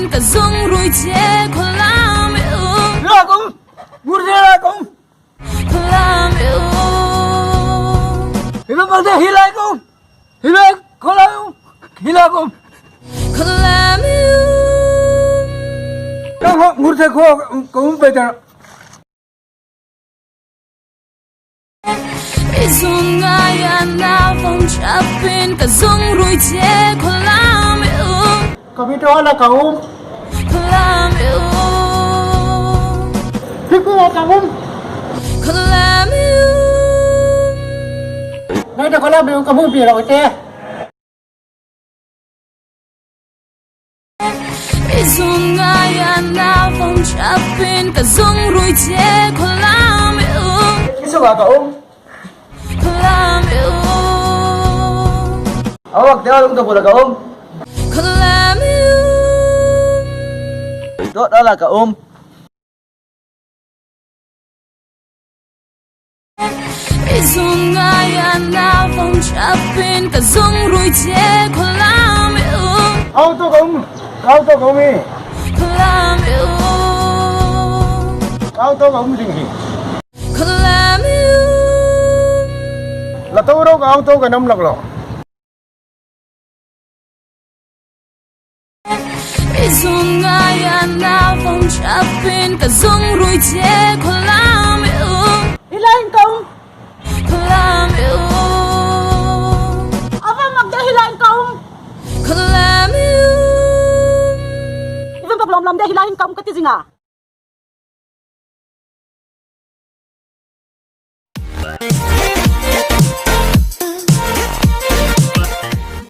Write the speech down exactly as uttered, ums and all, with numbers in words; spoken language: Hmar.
Ka zung ruoi che khawlam e u. Hi lai ka um. Mur de lai ka um. Khawlam e u. Hi lai ka um. Hi lai ka um. Hi lai khawlam e u. Hi lai ka um. Khawlam e u. Ka hawk mur de khaw ka um pe ta. I zung ngai a na vong chapin ka zung ruoi che khawlam e u. Ka mi to la ka um. Khawlam e u. Hi ko la ka um. Khawlam e u. Ngai ta khawlam e u ka mu pi lo te. I zung ngai a na vong chapin ka zung ruoi che khawlam e u. Hi so ka um. Khawlam e u. Awak te alung to bula ka um. Khawlam e u. Dot ala ka um. I zung ngai a na vong chapin ka zung ruoi che khawlam e u. Auto ka um, auto ka um e. Khawlam e u. Auto ka um ding hi. Khawlam e u. La to ro ka auto ka nam lak lo. I zung ngai a na vong chapin ka zung ruoi che khawlam e u. Hi lai ka um. Khawlam e u. A va mak de hi lai ka um. Khawlam e u. I va mak lawm lawm de hi lai ka um ka ti zing a.